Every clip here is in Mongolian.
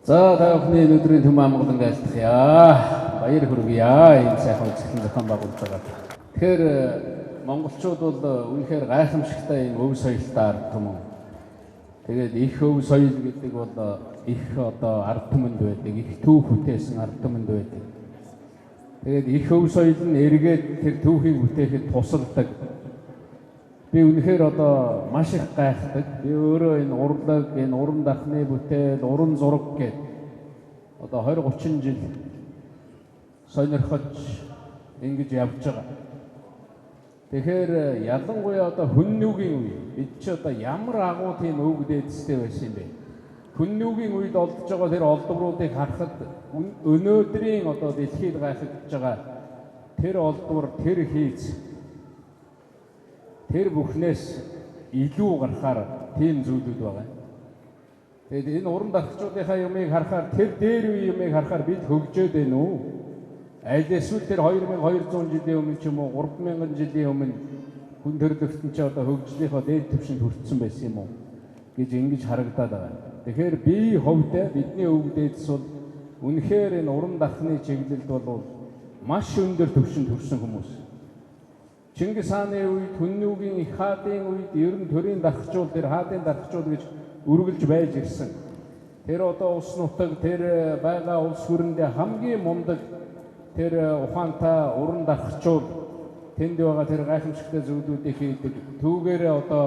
За, та бүхний өнөөдрийн төм амгалан айлтгая. Баяр хүргье. Энэ сайхан үзэсгэлэн зохион байгуулж байгаа. Тэгэхээр монголчууд бол үнэхээр гайхамшигтай юм өв соёлтой ард түмэн. Тэгээд их өв соёл гэдэг бол их одоо ард түмэнд байдаг, их түүх бүтээсэн ард түмэнд байдаг. Тэгээд их өв соёл нь эргээд тэр түүхийг бүтээхэд тусалдаг. Би үнэхээр одоо маш их гайхдаг. Би өөрөө энэ урлаг, энэ уран дархны бүтээл, уран зураг гэдэг одоо 20 30 жил сонирхож ингэж явж байгаа. Тэгэхээр ялангуяа одоо хүннүгийн үе бид чи одоо ямар агуу тийм өвөг дээдстэй байсан юм бэ? Хүннүгийн үед олдож байгаа тэр олдвруудыг харахад өнөөдрийн одоо дэлхийд гайхагдж байгаа тэр олдвор, тэр хийц, тэр бүхнээс илүү гарахаар тийм зүйлүүд байгаа. Тэгээд энэ уран дархчуудынхаа юмыг харахаар, тэр дээр үе юмыг харахаар бид хөгжөөд байна уу? Аль эсвэл тэр 2200 жилийн өмнө ч юм уу, 3000 жилийн өмнө хүн төрөлхтөн чи одоо хөгжлийнхөө дээд түвшинд хүрсэн байсан юм уу гэж ингэж харагдаад байгаа. Тэгэхээр би хувьдаа бидний өвөг дээдс бол үнэхээр энэ уран дархны чиглэлд бол маш өндөр түвшинд хүрсэн хүмүүс. Чингис хааны үед, Хүннүгийн их хаадын үед ер нь төрийн дархчуул, тэр хаадын дархчуул гэж үргэлж байж ирсэн. Тэр одоо улс нутаг, тэр байгаа улс хүрэндээ хамгийн мундаг тэр ухаантай уран дархчуул тэнд байгаа тэр гайхамшигтай зүйлүүдийг хийдэг. Түүгээрээ одоо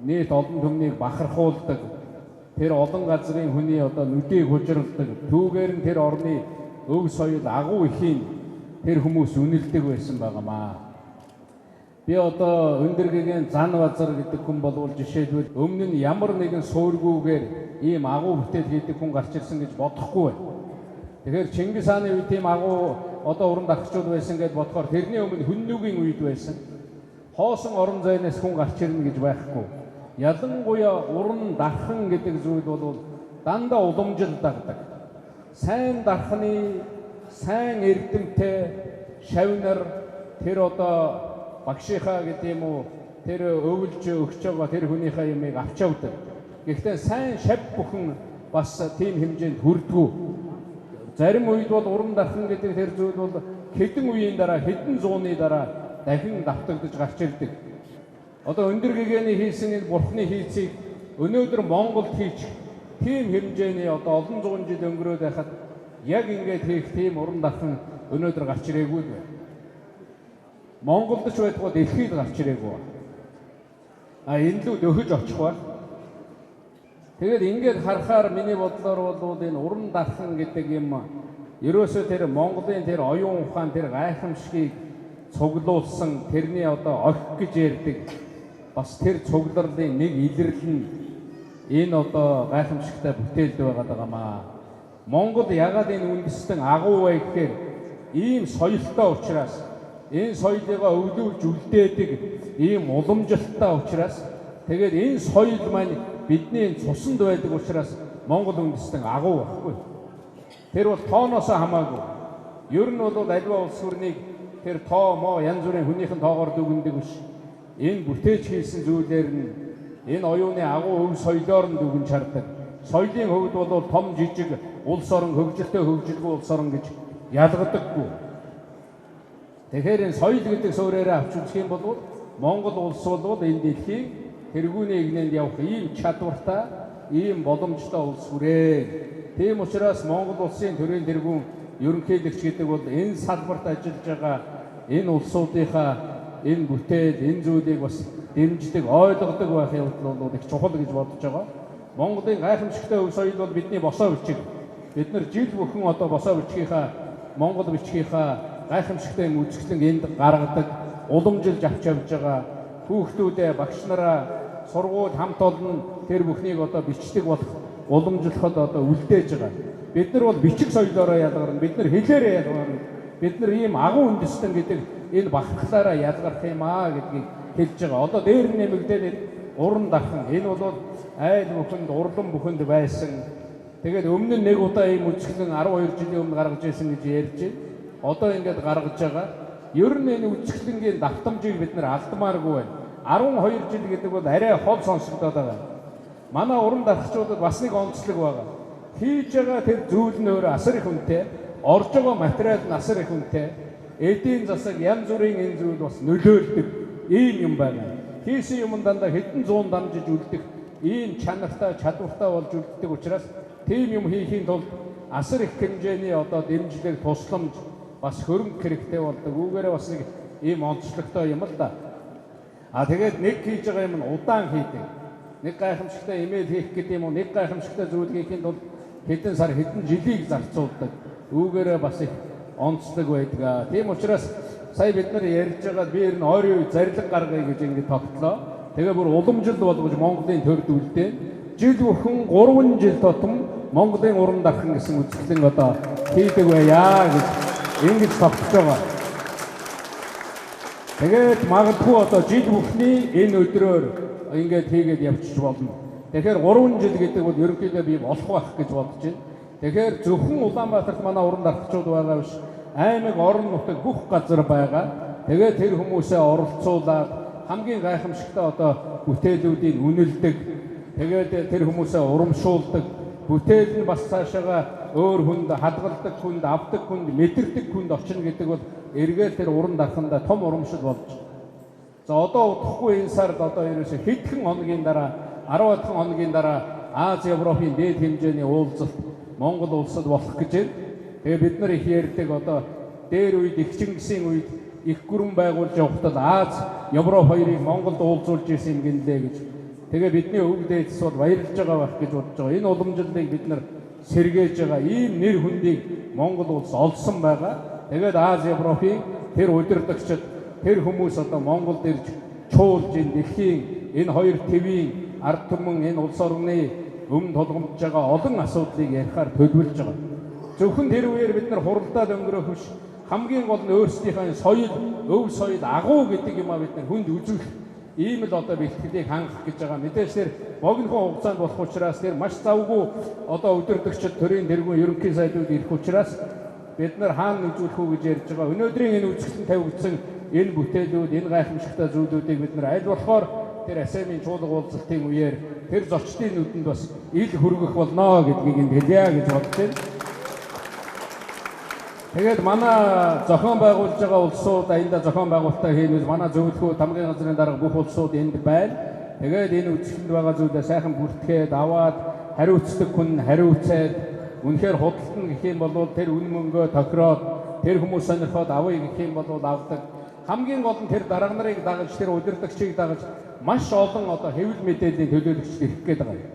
нийт олон түмнийг бахархуулдаг. Тэр олон газрын хүний одоо нүдийг хужирладаг. Түүгээр нь тэр орны өв соёл агуу ихийн тэр хүмүүс үнэлдэг байсан байгаамаа. Би одоо өндөр гэгээн Зан Базар гэдэг хүн болвол жишээлбэл өмнө нь ямар нэгэн суургүйгээр ийм агуу бүтээл хийдэг хүн гарч ирсэн гэж бодохгүй байна. Тэгэхээр Чингис хааны үед тийм агуу одоо уран дархчууд байсан гэж бодохоор тэрний өмнө Хүннүгийн үед байсан. Хоосон орон зайнаас хүн гарч ирнэ гэж байхгүй. Ялангуяа уран дархан гэдэг зүйл бол дандаа уламжил дагдаг. Сайн дархны сайн эрдэмтэй шавнар тэр одоо багшийнхаа гэдэг юм уу, тэр өвлж өгч байгаа тэр хүнийхээ юмыг авч явдаг. Гэхдээ сайн шав бүхэн бас тийм хэмжээнд хүрдэггүй. Зарим үед бол уран дархан гэдэг тэр зүйл бол хэдэн үеийн дараа, хэдэн зууны дараа дахин давтагдаж гарч ирдэг. Одоо өндөр гэгээний хийсэн энэ бурхны хийцийг өнөөдөр Монголд хийчих тийм хэмжээний одоо олон зуун жил өнгөрөөд байхад яг ингээд хийх тийм уран дархан өнөөдөр гарч ирээгүй л байна. Монголд ч байдгүй, дэлхийд гарч ирээгүй. А энэ лүү дөхөж очих байх. Тэгээд ингээд харахаар миний бодлоор бол энэ уран дархан гэдэг юм ерөөсөө тэр Монголын тэр оюун ухаан, тэр гайхамшигыг цуглуулсан тэрний одоо охид гэж ярьдаг бас тэр цугларлын нэг илэрлэл нь энэ одоо гайхамшигтай бүтээлд байгаад байгаамаа. Монгол ягаад энэ үндэстэн агуу вэ гэхээр ийм соёлтой учраас, энэ соёлыгоо өвлүүлж үлдээдэг ийм уламжлалттай учраас, тэгээд энэ соёл маань бидний цуснд байдаг учраас Монгол үндэстэн агуу байхгүй. Тэр бол тооноосоо хамаагүй. Ер нь бол аливаа улс төрнийг тэр тоо моо янз бүрийн хүнийхэн тоогоор дүгнэдэг биш. Энэ бүтээж хийсэн зүйлээр нь, энэ оюуны агуу өв соёлоор нь дүгнж хардаг. Соёлын хувьд бол том жижиг улс орон, хөгжилтэй хөгжилгүй улс орон гэж ялгадаггүй. Тэгэхээр энэ соёл гэдэг суурьаараа авч үзэх юм бол Монгол улс бол энэ дэлхийн тэргүүний эгнээнд явах ийм чадвартай, ийм боломжтой улс хүрээ. Тийм учраас Монгол улсын төрийн тэргүүн ерөнхийлөгч гэдэг бол энэ салбарт ажиллаж байгаа энэ улсуудынхаа энэ бүтээл, энэ зүйлийг бас дэмждэг, ойлгодог байх явдал бол их чухал гэж бодож байгаа. Монголын гайхамшигтай өв соёл бол бидний босоо бичиг. Бид нар жил бүхэн одоо босоо бичгийнхаа, Монгол бичгийнхаа гайхамшигтай юм үзэсгэлэн энд гаргадаг, уламжилж авч явж байгаа хүүхдүүдээ, багш нараа, сургууль хамт олон тэр бүхнийг одоо бичдэг болох уламжлахад одоо үлдээж байгаа. Бид нар бол бичиг соёлоороо ялгарна, бид нар хэлээрээ ялгарна. Бид нар ийм агуу үндэстэн гэдэг энэ бахархлаараа ялгарх юм аа гэдгийг хэлж байгаа. Одоо дээр нь нэмэгдээд уран дархан. Энэ бол айл бүхэнд, урлан бүхэнд байсан. Тэгээд өмнө нь нэг удаа ийм үзэсгэлэн 12 жилийн өмнө гаргаж ирсэн гэж ярьж байна. Одоо ингээд гаргаж байгаа. Ер нь энэ үзэсгэлэнгийн давтамжийг бид нар алдмааргүй байна. 12 жил гэдэг бол арай хол сонсогдоод байгаа. Манай уран дархчуудад бас нэг онцлог байгаа. Хийж байгаа тэр зүйл нь өөр асар их үнэтэй, орж байгаа материал нь асар их үнэтэй. Эдийн засаг янз бүрийн энэ зүйл бас нөлөөлдөг ийм юм байна. Хийсэн юм дандаа хэдэн зуун дамжиж үлдэх ийм чанартай, чадвартай болж үлддэг учраас тийм юм хийхийн тулд асар их хэмжээний одоо дэмжлэг, тусламж бас хөрөнгө хэрэгтэй болдог. Үүгээрээ бас нэг ийм онцлогтой юм л да. А тэгээд нэг хийж байгаа юм нь удаан хийдэг. Нэг гайхамшигтай имэйл хийх гэдэг юм уу, нэг гайхамшигтай зүйл хийхийн тулд хэдэн сар, хэдэн жилийг зарцуулдаг. Үүгээрээ бас их онцлог байдаг. Тийм учраас сая бид нар ярьж байгаа би ер нь ойрын үе зарлиг гаргая гэж ингэ тогтлоо. Тэгээ бүр уламжлал болгож Монголын төрд үлдээн. Жил бүхэн 3 жил тутам Монголын уран дархан гэсэн үзэсгэлэн одоо хийдэг байя гэж ингэж тогтож байгаа. Тэгээд магадгүй одоо жил бүхний энэ өдрөөр ингээд хийгээд явчих болно. Тэгэхээр 3 жил гэдэг бол ерөнхийдөө би болох байх гэж бодож байна. Тэгэхээр зөвхөн Улаанбаатарт манай уран дархчууд байгаа биш. Аймаг, орон нутаг бүх газар байгаа. Тэгээд тэр хүмүүсээ оролцуулаад хамгийн гайхамшигтай одоо бүтээлүүдийг үнэлдэг. Тэгээд тэр хүмүүсээ урамшуулдаг. Бүтээл нь бас цаашаага өөр хүнд хадгалдаг хүнд, авдаг хүнд, мэдэрдэг хүнд очино гэдэг бол эргээл тэр уран дархандаа том урамшил болж. За одоо удахгүй энэ сард одоо ерөөсө хэдхэн хоногийн дараа 10 хоногийн дараа Ази Европын дээд хэмжээний уулзалт Монгол улсад болох гэж байна. Тэгээ бид нар их ярьдаг одоо дээр үед их Чингисийн үед их гүрэн байгуулж явахдаа Ази Европ хоёрыг Монголд уулзуулж ирсэн юм гинлээ гэж. Тэгээ бидний өвөг дээдс бол баярлж байгаа байх гэж бодож байгаа. Энэ уламжлалыг бид нар сэргээж байгаа. Ийм нэр хүндийг Монгол улс олсон байгаа. Тэгээд Ази Европын тэр удирдагчид тэр хүмүүс одоо Монголд ирж чуулж энэ дэлхийн энэ хоёр твийн ард түмэн энэ улс орны өмнө тулгамдж байгаа олон асуудлыг ярихаар төлөвлөж байгаа. Зөвхөн тэр үеэр бид нар хуралдаад өнгөрөөх биш, хамгийн гол нь өөрсдийнхээ соёл, өв соёл, агуу гэдэг юм а бид нар хүнд үзүүлэх ийм л одоо бэлтгэлийг хангах гэж байгаа. Мэдээж тэр богинохон хугацаанд болох учраас тэр маш завгүй одоо удирдагчид төрийн тэргүүн ерөнхий сайдууд ирэх учраас бид нар хаана үзүүлэх үү гэж ярьж байгаа. Өнөөдрийн энэ үзэсгэлэн тавигдсан энэ бүтээлүүд, энэ гайхамшигтай зүйлүүдийг бид нар аль болохоор тэр АСЕМ-ийн чуулга уулзалтын үеэр тэр зочдын нүдэнд бас ил хүргэх болно гэдгийг энд хэлье гэж бодож байна. Тэгээд манай зохион байгуулж байгаа улсууд аянда зохион байгуулалтаа хиймэл манай зөвлөхөө тамгын газрын дарга бүх улсууд энд байна. Тэгээд энэ үзэсгэлэнд байгаа зүйлээ сайхан бүртгээд аваад хариуцдаг хүн хариуцаад үнэхээр худалдана гэх юм бол тэр үн мөнгөө тохироод тэр хүмүүс сонирхоод авъя гэх юм бол авдаг. Хамгийн гол нь тэр дарга нарыг дагаж, тэр удирдагчийг дагаж маш олон одоо хэвлэл мэдээллийн төлөөлөгчд ирэх гээд байгаа юм.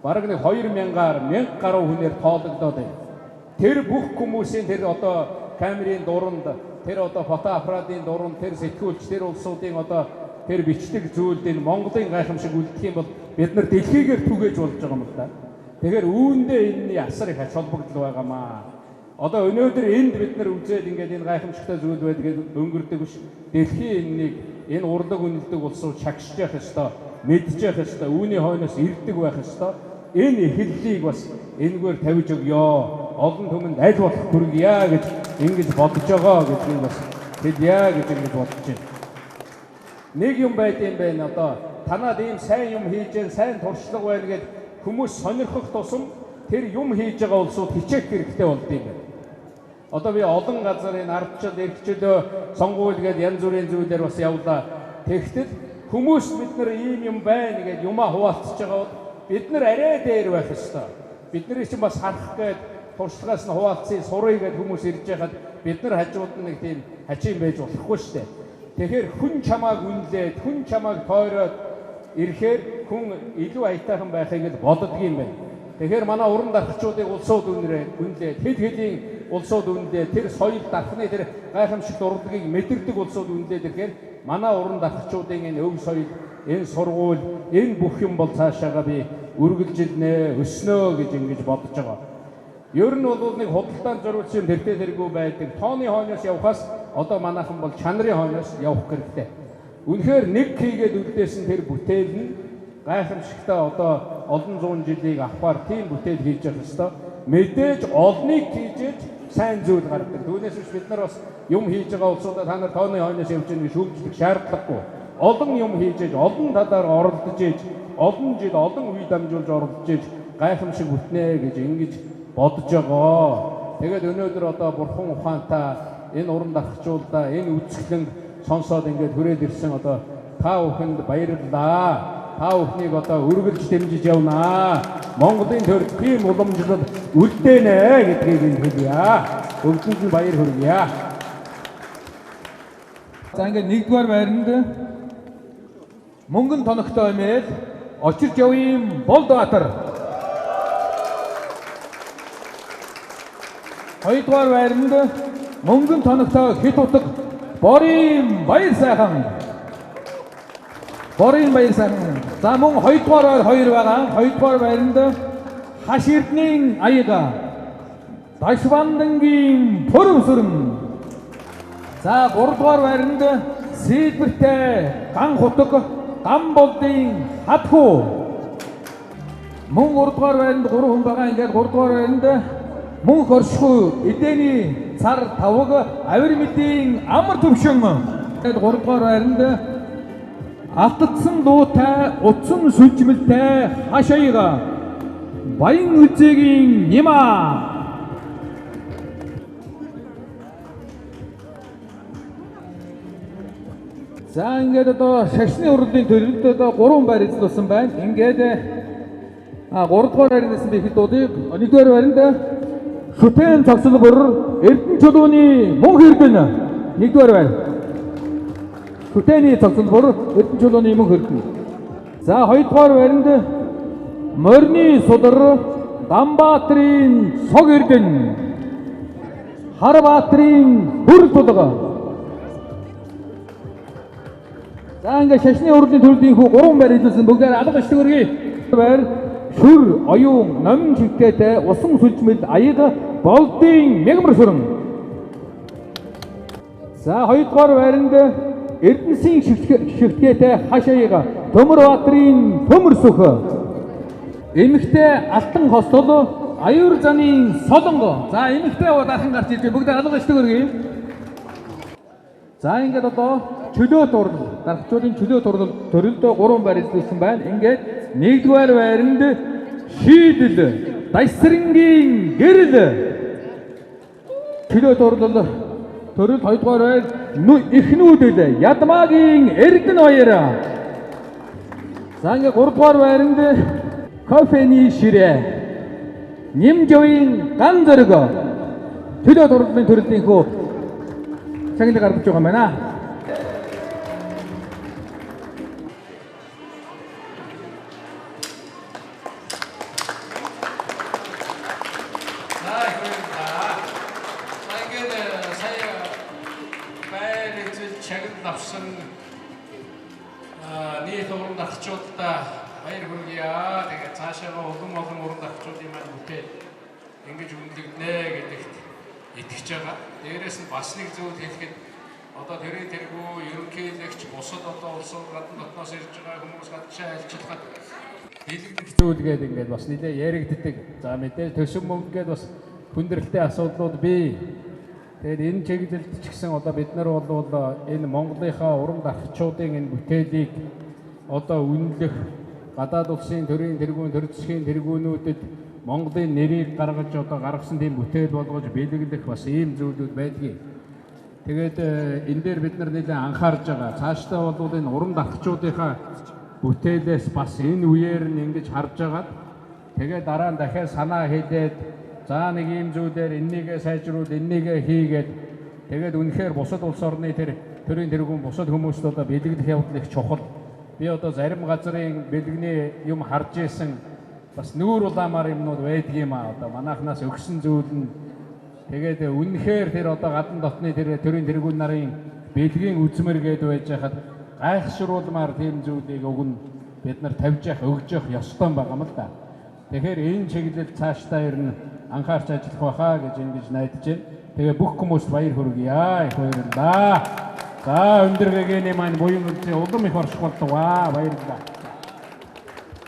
Бараг нэг 2000-аар 1000 гаруй хүнээр тоологдоод байна. Тэр бүх хүмүүсийн тэр одоо камерын дуранд, тэр одоо фотоаппаратын дуранд, тэр сэтгүүлч, тэр улсуудын одоо тэр бичдэг зүйлд энэ Монголын гайхамшиг үлдэх юм бол бид нар дэлхийгээр түгээж болж байгаа юм л да. Тэгэхээр үүндээ энэний асар их ач холбогдол байгаамаа. Одоо өнөөдөр энд бид нар үзээд ингээд энэ гайхамшигтай зүйл байдаг өнгөрдөг биш. Дэлхийн энэнийг энэ урлаг үнэлдэг улсууд шагшиж явах ёстой, мэдж явах ёстой, үүний хойноос ирдэг байх ёстой. Энэ эхлэлийг бас энэгээр тавьж өгөө. Олон түмэнд аль болох хүргье гэж ингэж бодож байгаа гэдгийг бас хэлье гэж ингэж бодож байна. Нэг юм байд юм байна одоо танаад ийм сайн юм хийж гэн, сайн туршлага байна гэд хүмүүс сонирхох тусам тэр юм хийж байгаа улсууд хичээх хэрэгтэй болд юм байна. Одоо би олон газар энэ ардчил, эрхчлөө, сонгуул гээд янз бүрийн зүйлээр бас явлаа. Тэгтэл хүмүүс бид нар ийм юм байна гэд юмаа хуваалцаж байгаа бол бид нар арай дээр байх ёстой. Бидний чинь бас харах гээд туршлагаас нь хуваалцъя, сурыг гэд хүмүүс ирж байхад бид нар хажууд нь нэг тийм хачин байж болохгүй шүү дээ. Тэгэхээр хүн чамааг үнэлээд, хүн чамааг тойроод ирэхээр хүн илүү аятайхан байхыг л боддог юм байна. Тэгэхээр манай уран дархчуудыг улсууд үнэлээд, хэд хэдийн улсууд үнэлээд, тэр соёл дархны тэр гайхамшигт урлагийг мэдэрдэг улсууд үнэлээд ирэхээр манай уран дархчуудын энэ өв соёл, энэ сургууль, энэ бүх юм бол цаашаага би үргэлжилнэ, өснөө гэж ингэж бодож байгаа. Ер нь бол нэг худалдаанд зориулсан юм тэртээ тэргүй байдаг. Тооны хойноос явхаас одоо манайхан бол чанарын хойноос явах хэрэгтэй. Үнэхээр нэг хийгээд үлдээсэн тэр бүтээл нь гайхамшигтай одоо олон зуун жилийг авахар тийм бүтээл хийж явах ёстой. Мэдээж олныг хийжээж сайн зүйл гаргадаг. Түүнээс биш бид нар бас юм хийж байгаа улсуудаа та нар тооны хойноос явж байгаа гэж шүүмжлэх шаардлагагүй. Олон юм хийж, олон талаар оролдож ээж, олон жил, олон үе дамжуулж оролдож ээж гайхамшиг бүтнэ гэж ингэж бодож байгаа. Тэгээд өнөөдөр одоо бурхан ухаантай энэ уран дархачуулдаа энэ үзэсгэлэн сонсоод ингээд хүрээд ирсэн одоо та бүхэнд баярлалаа. Та бүхнийг одоо үргэлж дэмжиж явнаа. Монголын төр тийм уламжлал үлдээнэ гэдгийг энд хэлье. Бүгдэнд нь баяр хүргье. За ингээд нэгдүгээр байранд мөнгөн тоногтой мэл очирч явъя Болдбаатар. Хоёрдугаар байранд мөнгөн тоногтой хит утга Борын баяр сайхан. Борын баяр сайхан. За мөн хоёрдугаар байр хоёр байгаа. Хоёрдугаар байранд Хаш Эрдэнийн аяга Дашбандангийн пөрөмсөрн. За гуравдугаар байранд Сэлбэртэй ган хутаг Ган болдын хатхуу. Мөн гуравдугаар байранд 3 хүн байгаа. Ингээд гуравдугаар байранд мөнх оршихуй эдэний цар тавг авир мэдийн амар төвшин. Ингээд гуравдугаар байранд алтдсан дуутай утсан сүлжмэлтэй хашаяга Баян үзээгийн Нима. За ингээд одоо шашны урлагийн төрөлд одоо 3 байр эзлүүлсэн байна. Ингээд 3 дугаар байрнаас би хэд дуудыг 1 дугаар байранд Шүтэн цогцлбор Эрдэнэ чулууны мөнх эрдэнэ 1 дугаар байр. Шүтэний цогцлбор Эрдэнэ чулууны мөнх эрдэнэ. За 2 дугаар байранд Морины судар Дамбаатрын сог эрдэнэ. Харбаатрын хөр тулга. За ингээд шашны урлагийн төрөлд ийхүү 3 байр эзэлсэн бүгдээр алга ишдэг өргөе. Байр шүр оюун номин чигтээтэй усан сүлжмэл аяга болдын мягмар сүрэн. За 2 дугаар байранд Эрдэнэсийн шигтгээтэй хаш аяга Төмөрбаатрын төмөр сүх. Эмэгтэй алтан хостол аюур заны солонго. За эмэгтэй дархан гарч ирж бүгд алга ишдэг өргөе. За ингээд одоо чөлөө дурлал, дархачуулын чөлөө дурлал төрөлдөө 3 байр эзлүүлсэн байна. Ингээд 1-р байранд шийдэл Дайсрангийн гэрэл. Чөлөө дурлал төрөл 2-р байр эхнүүдэл Ядмагийн Эрдэнэ баяр. За ингээд 3-р байранд кофений ширээ Нэмжөвийн ган зориг. Чөлөө дурлалын төрөлдийнхөө шагналыг гаргаж байгаа юм байна. За их баярлалаа. За ингээд сая байр эзэлж шагнал авсан нийт уран дархачуудаа баяр хүргье. Тэгээд цаашаага улам олон уран дархачуудын маань бүтээл ингэж үнэлэгдэнэ гэдэгт итгэж байгаа. Дээрээс нь бас нэг зүйл хэлэхэд одоо тэрийн тэргүй ерөнхийлөгч бусад одоо улс гадна дотноос ирж байгаа хүмүүс гадагшаа айлчлахад дийлэгдэх зүйл гээд ингээд бас нэлээ яригддаг. За мэдээж төсөв мөнгө гээд бас хүндрэлтэй асуудлууд бий. Тэгээд энэ чиглэлд ч гэсэн одоо бид нар бол энэ Монголынхаа уран дархачуудын энэ бүтээлийг одоо үнэлэх гадаад улсын төрийн тэргүүн, төр засгийн тэргүүнүүдэд Монголын нэрийг гаргаж одоо гаргасан тийм бүтээл болгож бэлэглэх бас ийм зүйлүүд байдгийг. Тэгээд энэ дээр бид нар нэлээд анхаарж байгаа. Цаашдаа бол энэ уран дархачуудынхаа бүтээлээс бас энэ үеэр нь ингэж харж агаад тэгээд дараа нь дахиад санаа хэлээд за нэг ийм зүйлээр эннийгээ сайжруул, эннийгээ хийгээд тэгээд үнэхээр бусад улс орны тэр төрийн тэргүүн бусад хүмүүст одоо бэлэглэх явдал их чухал. Би одоо зарим газрын бэлгэний юм харж исэн бас нүүр улаамаар юмнууд байдгийм аа. Одоо манайхнаас өгсөн зүйл нь тэгээд үнэхээр тэр одоо гадна дотны тэр төрийн тэргүүн нарын бэлгийн үзмэр гээд байж хахад гайхшруулмаар тийм зүйлийг өгнө бид нар тавьж явах, өгж явах ёстой байгаа юм л да. Тэгэхээр энэ чиглэлд цаашдаа ер нь анхаарч ажиллах байхаа гэж ингэж найдаж байна. Тэгээ бүх хүмүүст баяр хүргье. Их баярлалаа. За өндөр гэгээний маань буян үлзий улам их орших болтугай. Баярлалаа.